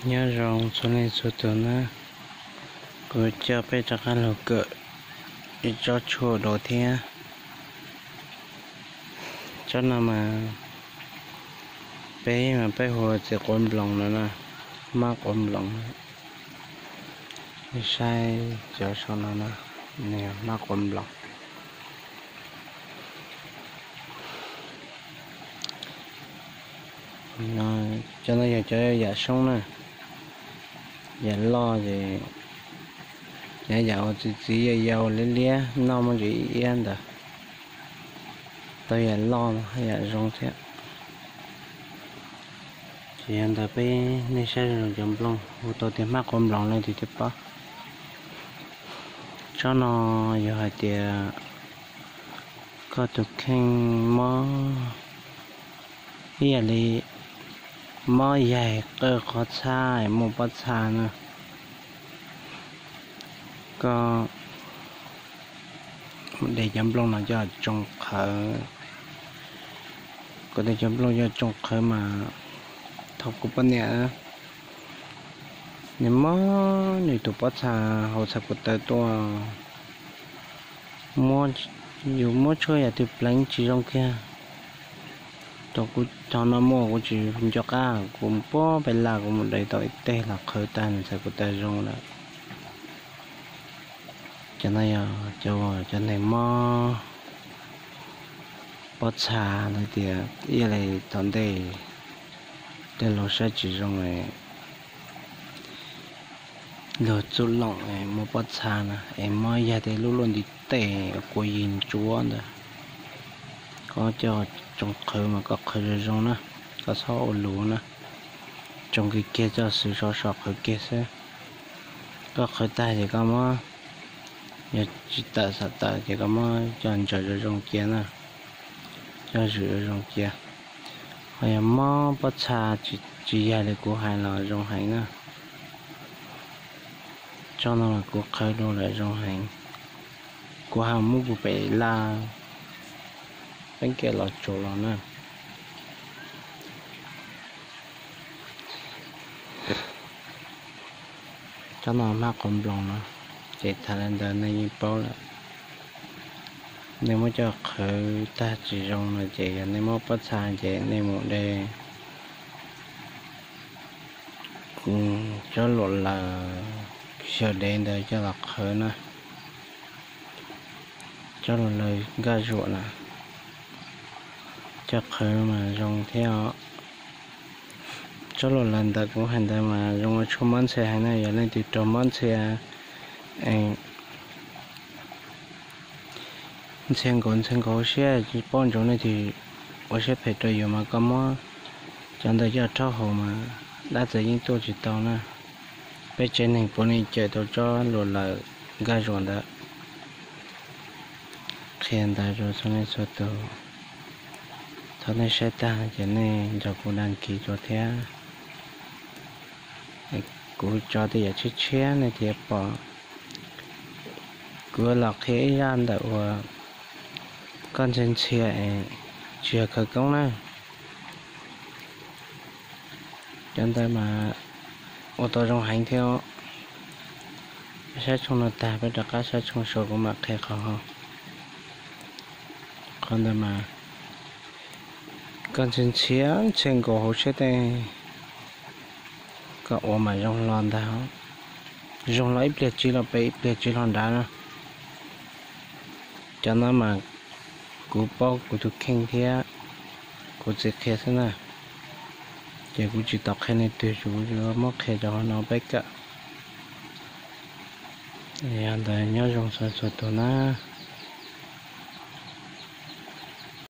Nyob zoo txhua leej txhua tus na, kuv coj peb rov qab los kawm ib tsob tshuaj dua thiab. Tsob no mas peb mas peb hu txiv quav nploos no na, mab quav nploos. Nej saib cov saum no na, nws yog mab quav nploos. Cov no yog cov yam soob na, yam loj ces, yam uas txiv txiv yau yau liab liab noj muaj ntsis iab ntawd, tau yam loj no yam zoo thiab. Ces yog ntawd peb, nej saib zoo cov nplooj hu tau tias mab quav nploos leej twg thiaj paub. Tsob no yog hais tias koj tus kheej mob, ib yam li mob yaig qawj qhov txhab muaj pob txha na, koj de cov nplooj no coj tsoo qhawv. Kuv de cov nplooj coj tsoo qhawv mas thaum kuv poj niam nws mob nws tus pob txha hauv txhais ko taw tuaj, yus muab tshuaj yam twg pleev tsis zoo kiag. Thaum kuv thaum no muaj kuv tsis nco qab, kuv puag pem laj kuv mus de tau ib teg los qhawv tag nws txhais ko taw zoo lawm. Cov no yog cov, cov neeg mob pob txha lawm tias ib yam li tom ntej tej laus saib tsis zoo, luag txuj loom muaj pob txha na es mob yaig tej lub luaj ntiv tes kuav yig ntsuav ntawd. Koj coj tsoo qhawv mas koj qhawv zoo zoo na, koj txhob ua luv na. Tsoo kiag kiag, coj xwb so so qhawv kiag xwb. Koj qhawv tag ces koj muab, yog tsis tawm xam tawm ces koj muab coj ntsaws zoo zoo cia na, coj zwm zoo zoo cia. Ho yog mob pob txha tsis yaig li kuv hais los zoo heev na. Tsob no mas kuv qhawv dua lawm zoo heev. Kuv ho muab kuv pem laj peeb kiag los tsuas los na. Tsob no mab quav nploos no, ces tham li ntawd nej yeej paub lawm. Nej muab coj qhawv tag tsis zoo no ces yog nej mob pob txha ces nej mus de tsob luam laws xyaw dev ntawd coj los qhawv na. Tsob luam laws nkaj zuam na, coj qhawv mas zoo thiab os. Tsob luam laws ntawd kuv hais ntawd mas zoo ua tshuaj mob ntxhia heev na, yog leej twg raug mob ntxhia, ntxhia nkaus ntxhia nkaus hauv siab tsis paub ntsoov leej twg ua siab phem rau yus mas koj muab cov ntawd coj rhaub haus mas dab txawv yeej tuaj tsis tau na. Peb tsev neeg puav leej cawm tau tsob luam laws nkaj zuam ntawd. Qhia ntawd rau txhua leej txhua tus. Thaum nej saib tag ces nej nrog kuv đăng ký dua thiab. Kuv tso tej yam tshiab tshiab nej thiaj pom. Kuv los qhia ib zaj ntawm uas koj ntxhia ntxhia es tsis yog khawv koob na. Cov ntawd mas ua tau zoo heev thiab. Saib tshooj no tag peb rov qab saib tshooj sau kuv mam qhia qhov ho. Qhov ntawd mas koj ntxhia ntxhia ntxhia nkaus hauv siab tej, koj ua mas zoo hlo ntag, zoo hlo ib pliag tsiv los pem ib pliag tsiv hlo nrad na. Cov no mas kuv paub kuv tus kheej thiab kuv txiv qhia xwb na, ces kuv tsis tau qhia leej twg, kuv tsuas muab qhia rau hauv no peb kawm. Yog ntawd nyob zoo txhua txhua tus na.